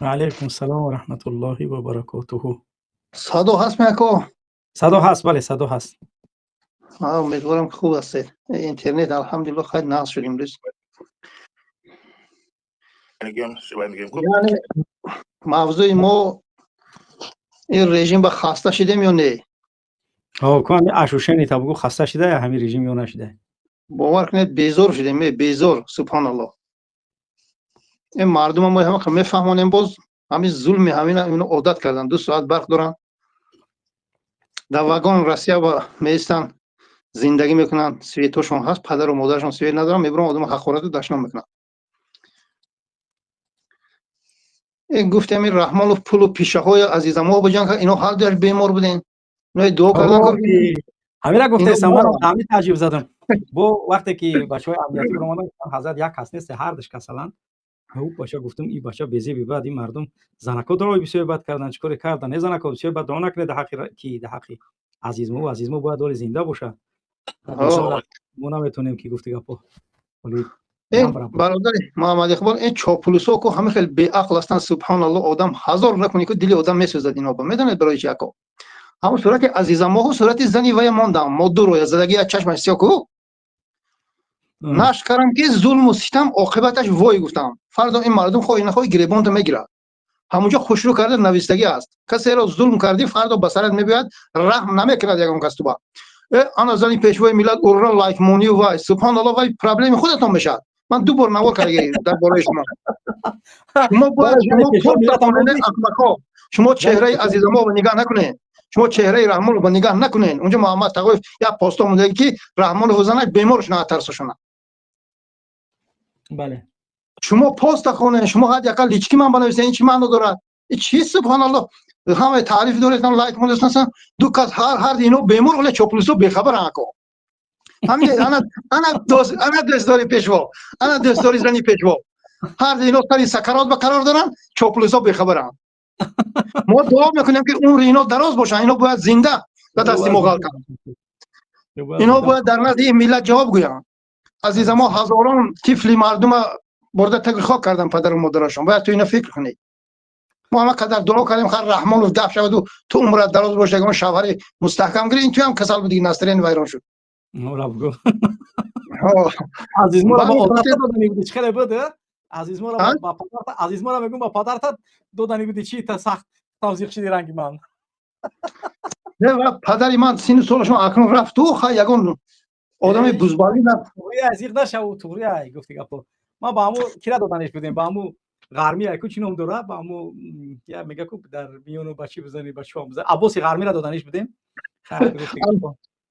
Алайкум салом ва раҳматуллоҳи ва баракотуҳу. Садо ҳаст, ако? Садо ҳаст, бале, садо ҳаст. Умедворам, ки хуб ҳастед. Интернет, алҳамдулилло, хайр, нағз шуд имрӯз. Яъне мавзӯи мо ин режим ба хаста шидем ё не? Ку ашушени та бугу, хаста шида ҳамин режим ё нашида? Бовар кунед, безор шудем, безор. Субҳоналлоҳ, ин мардума мо ҳама мефаҳмонем, боз ҳамин зулми ҳамина ино одат кардан. 2 соат барқ доранд, дар вагон Россия меистанд, зиндагӣ мекунанд, светошон ҳаст, падару модарашон свет надоранд, мебуранд, одама ҳақорату дашном мекунанд. Гуфтем, ин Раҳмонов пулу пишаҳои азизамоҳо ба ҷанг, ино ҳар дуяш бемор буден, ино дуо кардан. Ҳамира гуфтесам, ман ҳами таъҷиб задам. Бо вақте ки бачаҳои амниятӣ баромаданд, ҳазрат, як кас нест, ҳардуш касаланд. Бача гуфтам, и бача безеби бад, ин мардум занако дуои бисёр бад кардан, чӣ коре кардан? Не, занако бисёр бад дуо накунед дар ҳаққи ки, дар ҳаққи Азизмо. Азизмо бояд ҳоли зинда бошад. Мо наметонем ки гуфти гапо. Бародари Муҳаммад Иқбол, ин чоплусо ку ҳама хел беақл ҳастанд. Субҳоналло, одам ҳазор накунӣ ку, дили одам месӯзад ино. Медонед барои чи, ако? Ҳамон сурати Азизамоҳу сурати зани вая мондам, мо ду роя задаги, як чашмаш сиё ку. Нашр кардам, ки зулму ситам оқибаташ вой. Гуфтам, фардо ин мардум хоҳӣ нахоҳӣ гиребонто мегирад. Ҳамунҷо хушрӯ карда навистагӣ аст: касеро зулм кардӣ, фардо ба сарат мебиёяд, раҳм намекунад ягон кас туба. Ана зани пешвои миллат, урра, лайкмонию вай. Субҳоналло, вай проблеми худатон мешавад. Ман ду бор навор карда дар бораи шумо. Шумо бояд, шумо ахмақо, шумо чеҳраи Азизаморо нигаҳ накунед, шумо чеҳраи Раҳмонова нигаҳ накунед. Унҷо Муҳаммад Тағоев як посто монда, ки Раҳмонову занаш бемор шунад, тарсошона. Бале. Шумо поста хонед, шумо ҳадди ақал лички ман банависед. Ин чӣ маъно дорад? Чи, субҳоналло, ҳамаи таъриф доред, лайк мондастан, ду кас ҳар ино бемор, оле чоплусо бехабаран, ако. Ҳамин ана дӯстдори пешво, ана дӯстдори зани пешво. Ҳар ино сари сакарот ба қарор доранд, чоплусо бехабаранд. Мо дуо мекунем, ки умри ино дароз бошанд. Ино бояд зинда ба дасти мо ғалтанд, ино бояд дар назди ин миллат ҷавоб гӯянд. Азизамо ҳазорон тифли мардума бурда таги хок кардан, падару модарашон. Бояд ту ино фикр кунӣ. Мо ҳама қадар дуо кардем, хар Раҳмонов даф шаваду ту умрат дароз боша, ягон шавҳари мустаҳкам гири. Ин туям касал буди, настроение вайрон шуд. Азизморо ба одата додани буди, чӣ хеле буд? Азизморо ба падарта, Азизморо мегӯм, ба падарта додани буди, чӣ та сахт тавзиқ шиди ранги ман? Падари ман сину солашон акнун рафту, хай, ягон одами бузбалӣ. Азиқ нашаву, туғри ай гуфти гапо. Ман ба ҳаму кира доданиш будем, ба ҳаму ғармӣ ку, чӣ ном дора, ба ҳаму мега ку, дар миёну ба чӣ бизани, ба чо бизани, Аббоси ғармира доданиш будем.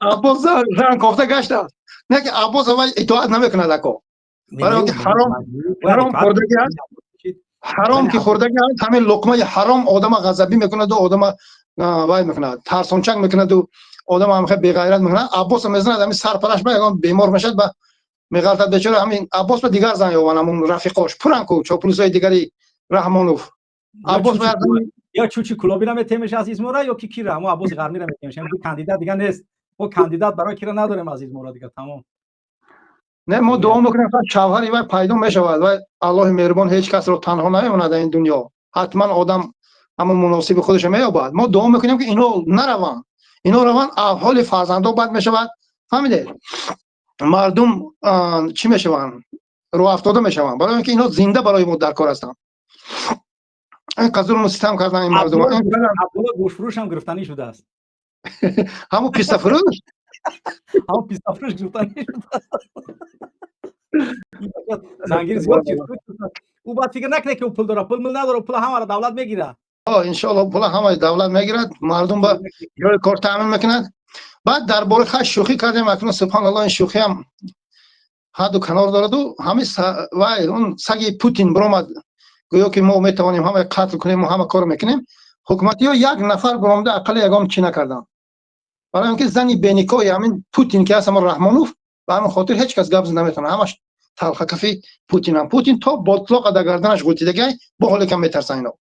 Аббос зан кофта гаштааст. Не ки Аббос аввал итоат намекунад, ако, барои ки ҳаром, ҳаром хӯрдагӣ аст. Ҳаром ки хӯрдагӣ аст, ҳамин луқмаи ҳаром одама ғазабӣ мекунаду одама вай мекунад, тарсончак мекунаду одама ҳам хел беғайрат мекунад. Аббос мезанад, ҳамин сарпараш ба ягон бемор мешавад, ба меғалтад бечора. Ҳамин Аббос ба дигар зан ёван, ҳамун рафиқош пуран ку, чоплусои дигари Раҳмонов. Аббос ё чучи кулобира метемеш Азизмора, ё ки кира, ҳамо Аббоси ғармира метемеш. Ҳам кандидат дига нест, мо кандидат барои кира надорем, Азизмора дига тамом. Не, мо дуо мекунем, шавҳари вай пайдо мешавад. Вай Аллоҳи меҳрубон ҳеҷ касро танҳо намемонад дар ин дунё, ҳатман одам ҳамон муносиби худашо меёбад. Мо дуо мекунем, ки ино нараванд. Ино раванд, аҳволи фарзандо бад мешавад, фаҳмидед? Мардум чӣ мешаванд? Рӯафтода мешаванд, барои ин ки ино зинда барои мо дар кор ҳастанд. Ин зулму ситам кардан ин мардум. Абдулло гӯшфурӯшам гирифтанӣ шудааст. Ҳамун пистафурӯш. Ҳамун пистафурӯш гирифтанӣ шудааст. Зангир зиёд шуд. Ӯ бояд фикр накунад, ки ӯ пул дорад. Пул мул надорад, пула ҳамаро давлат мегирад. Иншоалло, пула ҳамаи давлат мегирад, мардум ба ҷои кор таъмин мекунад. Баъд дар бораи хай шӯхӣ кардем. Акнун, субҳоналло, ин шӯхиам ҳадду канор дораду. Ҳамин вай, он саги Путин биромад, гӯё ки мо метавонем ҳама қатл кунем, ҳама корро мекунем. Ҳукуматиҳо як нафар биромада ақалли ягон чӣ накарданд, барои он ки зани беникоҳи ҳамин Путин ки ҳаст, ҳамон Раҳмонов, ба ҳамин хотир ҳеҷ кас гап зада наметавонад. Ҳамаш талхакафи Путинам. Путин то ботлоқа дар гарданаш ғутидагай, бо ҳоле кам метарсан ино.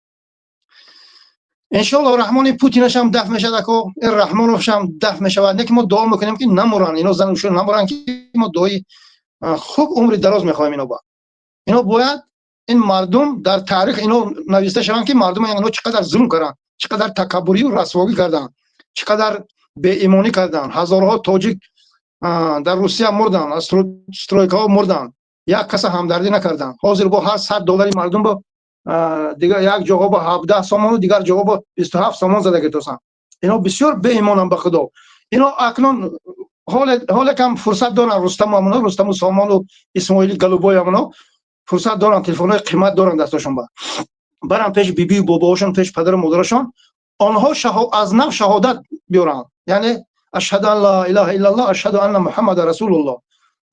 Иншоалло, Раҳмони Путинашам даф мешавад, ако, ин Раҳмоновшам даф мешавад. Не ки мо дуо мекунем, ки намуранд ино, зану намуранд, ки мо дуои хуб, умри дароз мехоҳем ино. Ба ино бояд Ин мардум дар таърих ино нависта шаванд, ки мардум ино чӣ қадар зулм карданд, чӣ қадар такаббурию расвогӣ карданд, чӣ қадар беимонӣ карданд. Ҳазорҳо тоҷик дар Русия мурданд, аз стройкаҳо мурданд, як каса ҳамдардӣ накарданд. Ҳозир бо ҳар 100 доллари мардум бо дигар як ҷоҳо бо 17 сомону дигар ҷоҳо бо 27 сомон зада гирифтасанд. Ино бисёр беимонанд, ба Худо. Ино акнун ҳоле кам фурсат доранд, Рустаму амоно, Рустаму Сомону Исмоили Голубой амоно фурсат доранд, телефонҳои қимат доранд дастошон, ба баранд пеши бибию бобоҳошон, пеши падару модарашон, онҳо аз нав шаҳодат биёранд, яъне ашҳаду ан ла илаҳа иллаллоҳ, ашҳаду анна Муҳаммада расулуллоҳ.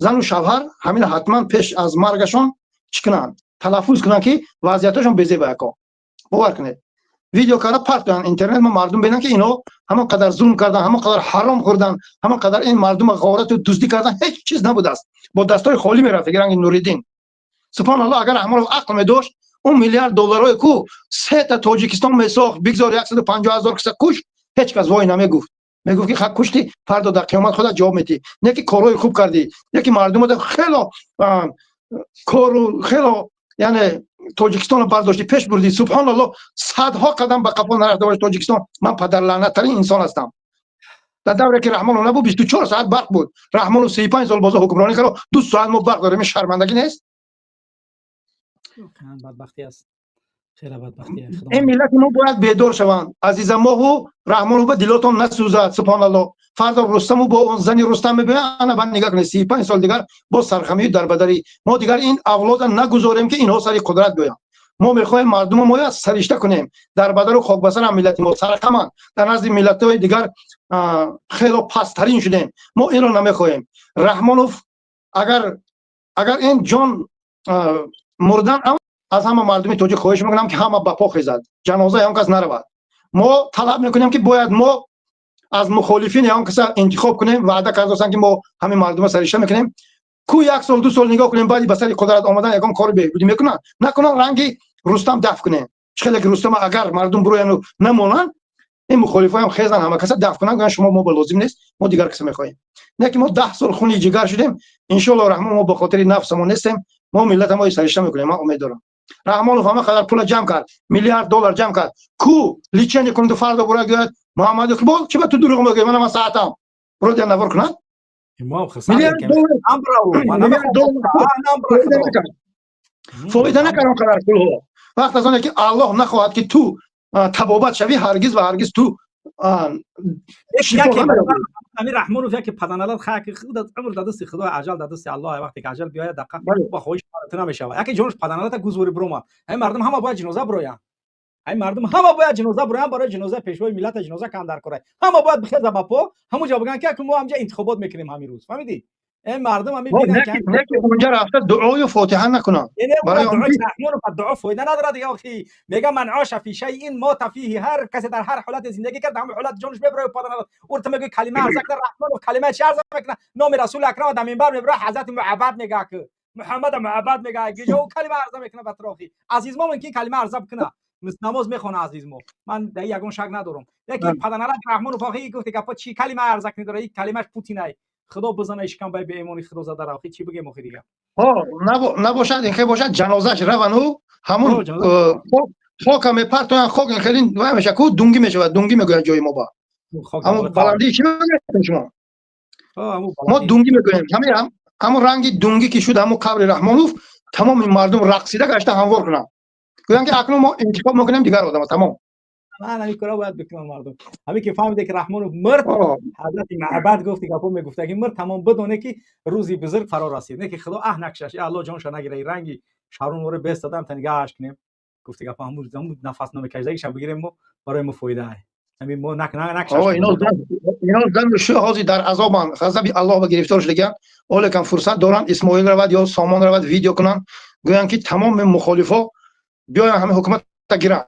Зану шавҳар ҳамин ҳатман пеш аз маргашон чӣ кунанд? Талаффуз кунанд, ки вазъияташон безеба. Яко, бовар кунед, видео карда партоянд интернет, ма мардум бинанд, ки ино ҳамон қадар зулм кардан, ҳамон қадар ҳаром хӯрдан, ҳамон қадар ин мардума ғорату дуздӣ кардан. Ҳеҷ чиз набудааст, бо дастҳои холӣ мерафт, ранги Нуриддин. Субҳоналлоҳ, агар Раҳмонов ақл медошт, он миллиард долларое ку сета Тоҷикистон месохт. Бигзор 150 000 киса куш, ҳеҷ кас вой намегуфт. Мегуфт, ки ха, кушти, фардо дар қиёмат худат ҷавоб медиҳӣ. Не ки корҳои хуб кардӣ, не ки мардумата хело кору хело, яъне Тоҷикистонро бардоштӣ, пеш бурдӣ. Субҳоналлоҳ, садҳо қадам ба қафо нарафта бошад Тоҷикистон. Ман падарлаънаттарин инсон ҳастам. Дар давре ки Раҳмонов набуд, 24 соат барқ буд. Раҳмонов 35 сол бозо ҳукмронӣ кард, 2 соат мо барқ дорем. Ин шармандагӣ нест? Бадбахтӣ аст, хеле бадбахтӣ. Ин миллати мо бояд бедор шаванд. Азизамоҳу Раҳмонов, ба дилотон насӯзад. Субҳоналлоҳ, фардо Рустаму бо он зани Рустам мебиёянд. Ана баъд нигоҳ кунед, 35 сол дигар боз сархамию дарбадарӣ. Мо дигар ин авлода нагузорем, ки инҳо сари қудрат биёянд. Мо мехоҳем мардумо моя саришта кунем. Дарбадару хокбасарам миллати мо, сархаманд, дар назди миллатҳои дигар хело пасттарин шудем. Мо инро намехоҳем. Раҳмонов агар ин ҷон мурдан, аз ҳама мардуми тоҷик хоҳиш мекунам, ки ҳама ба по хезад, ҷанозаи он кас наравад. Мо талаб мекунем, ки бояд мо аз мухолифин он каса интихоб кунем. Ваъда кардастанд, ки мо ҳамин мардума саришта мекунем. Ку як сол, 2 сол нигоҳ кунем, баъди ба сари қудрат омадан ягон кори беҳбудӣ мекунанд, накунанд, ранги Рустам дафт кунем. Чӣ хеле ки Рустам, агар мардум бурояну намонанд, ин мухолифоям хезан, ҳама каса дафт кунанд, гӯянд: «Шумо мо ба лозим нест, мо дигар каса мехоҳем». Не ки мо 10 сол хуни ҷигар шудем. Иншоалло, Раҳмон, мо ба хотири нафсамон нестем, мо миллата мо саришта мекунем. Ман умед дорам. Раҳмонов ҳама қадар пула ҷамъ кард, миллиард доллар ҷамъ кард, ку лечение кунад, фардо бура гӯяд: «Муҳаммад Иқбол, чи ба ту дурӯғ мегӯӣ? Мана ман саатам». Буро я навор кунад. Миллиард доллар фоида накард он қадар пулҳо. Вақт аз оне ки Аллоҳ нахоҳад, ки ту табобат шавӣ, ҳаргиз ва ҳаргиз ту Амир Раҳмонов яке паданалат хаки худат, умр дар дасти Худо, аҷал дар дасти Аллоҳ. Вақте ки аҷал биёяд, даққа ба хоҳиш ту намешавад. Яке ҷонаш паданалата гузори биромад. Ҳамин мардум ҳама бояд ҷиноза бироянд. Ҳамин мардум ҳама бояд ҷиноза бироянд. Барои ҷиноза пешвои миллата ҷиноза кан дар кора. Ҳама бояд бихеза ба по, ҳамун ҷо бигӯянд, ки мо ҳамҷа интихобот мекунем ҳамин рӯз. Фаҳмидӣ? Ин мардум ҳамин Не, ки онҷа рафта дуою фотиҳа накунанд. Барои Раҳмонов дуо фоида надорад дига. Охи, мега: ман оша фи шайин мота фиҳи. Ҳар касе дар ҳар ҳолате зиндагӣ кард, ҳамон ҳолат ҷонаш мебарояд. Паданалат урта мегӯи калима арза кунад. Раҳмонов калима чи арза мекунад? Номи Расули Акрам дар минбар мебарояд, ҳазрати Муҳаббат мега, ки Муҳаммада муҳаббат мега. Гиҷо ӯ калима арза мекунад ба трофи азизмо? Мумкин калима арза бикунад, намоз мехона азизмо, ман дар ягон шак надорам. Лекин паданалат Раҳмонов охи гуфти гапо чи калима арза кунӣ дора? Калимаш Путинай. Худо бизана ишкам бай беимони Худо зада рафти. Чӣ бигем охи дига? Набошад, ин хел бошад, ҷанозаш равану ҳамун хока мепартоянд. Хок ин хеле вай мешавад ку, дунгӣ мешавад. Дунгӣ мегӯянд ҷои мо ба ҳамун баландии. Чӣ мегӯяд шумо? Мо дунгӣ мегӯем. Ҳамин ҳамун ранги дунгӣ ки шуд ҳамун қабри Раҳмонов, тамоми мардум рақсида гашта ҳамвор кунанд, гӯянд, ки акнун мо интихоб мекунем дигар одама, тамом. Ман ҳамин кора бояд бикунам. Мардум ҳамин ки фаҳмиде, ки Раҳмонов мурд, ҳазрати Маъбад гуфти гапо мегуфта, ки мурд, тамом, бидоне, ки рӯзи бузург фаро расид. Не ки Худо аҳ накшаш, Алло ҷонша нагира, ранги шарунвори бестадам та нигаҳаш кунем. Гуфти гапо ҳамун нафас намекашдагиша бигирем, мо барои мо фоида ҳамин мо накшаш. Ино зану шу ҳозир дар азобанд, ғазаби Аллоҳ ба гирифтор шудагианд. Олекан фурсат доранд, Исмоил равад ё Сомон равад, видео кунанд, гӯянд, ки тамоми мухолифо биёянд, ҳамин ҳукумата гиранд.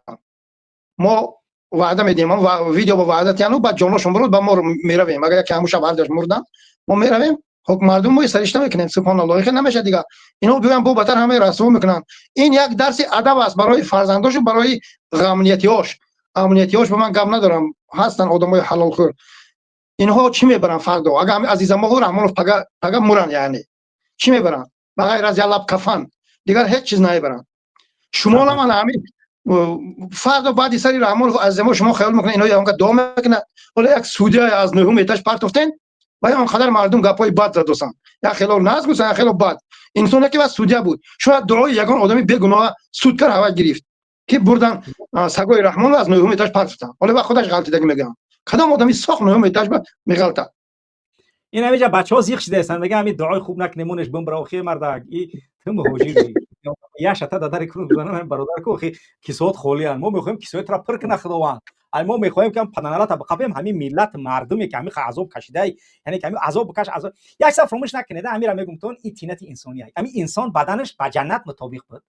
Мо ваъда медиҳем, видео ба ваъда тиҳану баъд ҷоношон бурод, ба мо меравем. Агар яке ҳамун шаб ҳардаш мурданд, мо меравем, мардум мо саришта мекунем. Субҳоналлоҳ, хел намешад дига. Ино биёянд, бо батар ҳамаи расво мекунанд. Ин як дарси адаб аст барои фарзандошу барои амниятиҳош. Амниятиҳош ба ман гап надорам, ҳастанд одамои ҳалолхӯр. Инҳо чӣ мебаранд фардо, агар ҳами Азизамоҳу Раҳмонов пага муранд? Яъне чӣ мебаранд? Ба ғайр аз як лаб кафан дигар ҳеҷ чиз намебаранд. Шумо ман ҳамин фардо баъди сари Раҳмонов Азизамо, шумо хаёл мекунед, ино ягонка дуо мекунад? Ҳоло як судья аз нӯҳум этаж партофтен ва он қадар мардум гапҳои бад задосанд, як хело нағз гуфтанд, як хело бад. Инсоне ки ва судья буд, шояд дуои ягон одами бегуноҳа суд кар ҳава гирифт, ки бурдан сагои Раҳмонов, аз нӯҳум этаж партофтанд. Ҳоло ва худаш ғалтидагӣ мегӯям, кадом одами соқ нӯҳум этаж ба меғалтад? Ин ҳамиҷа бачаҳо зиқ шидаестанд, мега ҳами дуои хуб накунем, монеш бимбра. Охи, мардак, и ту муҳоҷири, як шата дадари кунун бизанам, бародар ку. Охи, кисоот холианд, мо мехоҳем кисои тура пур кина Худованд. Ай, мо мехоҳем ки паданалата биқапем. Ҳамин миллат, мардуме ки ҳамин азоб кашидай, яъне ки ҳамин азоб бикаш, азоб як чиза фаромӯш накунед. Ҳамира мегум тон, ин тинати инсония. Ҳамин инсон баданаш ба ҷаннат мутобиқ буд.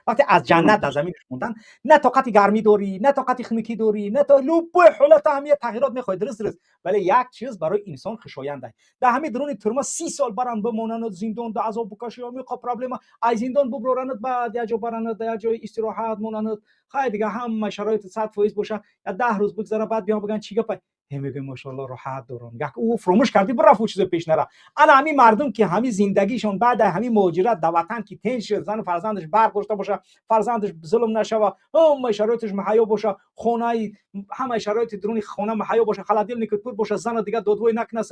Вақте аз ҷаннат дар заминаш мондан, на тоқати гармӣ дорӣ, на тоқати хунукӣ дорӣ, на то любой ҳолата ҳамия тағйирот мехоҳӣ, дуруст. Вале як чиз барои инсон хушоянд. Дар ҳамин дуруни турма 30 сол баранд, бимонанд, зиндон да азоб бикаши, меқо проблема, аз зиндон буброранад, баъд як ҷо баранад, як ҷои истироҳат монанад. Хай, дига ҳама шароити 100% боша, я 10 рӯз бигзара, баъд биён, биган: «Чӣ гапа?» Мегӯем: «Машоалло, роҳат дорам». Як ӯ фуромӯш кардӣ, бирафт, ӯ чизо пеш нара. Ана ҳамин мардум ки ҳамин зиндагишон баъд ҳамин муҳоҷират дар ватан ки тенҷ шуд, зану фарзандаш барқ дошта боша, фарзандаш зулм нашава, ҳамаи шароиташ муҳайё боша, хонаи ҳамаи шароити дуруни хона муҳайё боша, холодильник пур боша, зана дига додвой накуна,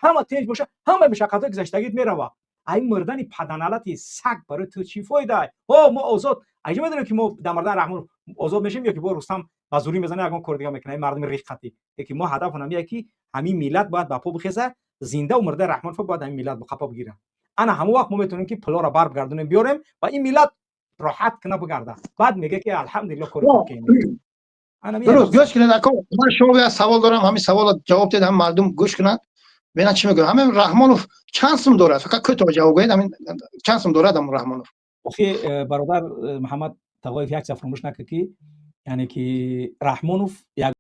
ҳама тенҷ боша, ҳамаи мушаққатҳои гузаштагит мерава. Ай, мурдани паданалати саг барои ту чӣ фоида? Ҳо, мо озод айҷо медонем, ки мо дар мардан Раҳмон озод мешем ё ки бо Рустам ба зурӣ мезанем, ягон кори дига мекунем. Мардуми риққатӣ ки мо ҳадафон ҳамия, ки ҳамин миллат бояд ба по бихеза. Зиндаву мурда Раҳмонов бояд ҳамин миллат ба қапо бигира. Ана ҳамон вақт мо метавонем, ки пулоро баргардонем, биёрем ва ин миллат роҳат кина бигарда. Баъд мега, ки алҳамдулилло, кори хуб кунем. Дуруст, гӯш кунед, ако, ман шумо як савол дорам, ҳамин саволро ҷавоб диҳед, ҳамин мардум гӯш кунанд, бинанд чӣ мегӯяд. Ҳамин Раҳмонов чанд сум дорад? Фақат кӯтоҳ ҷавоб гӯед, ҳамин чанд сум дорад ҳамун Раҳмонов? Охи, бародар Муҳаммад Тағоев, як чиза фаромӯш накард, ки яъне ки Раҳмонов як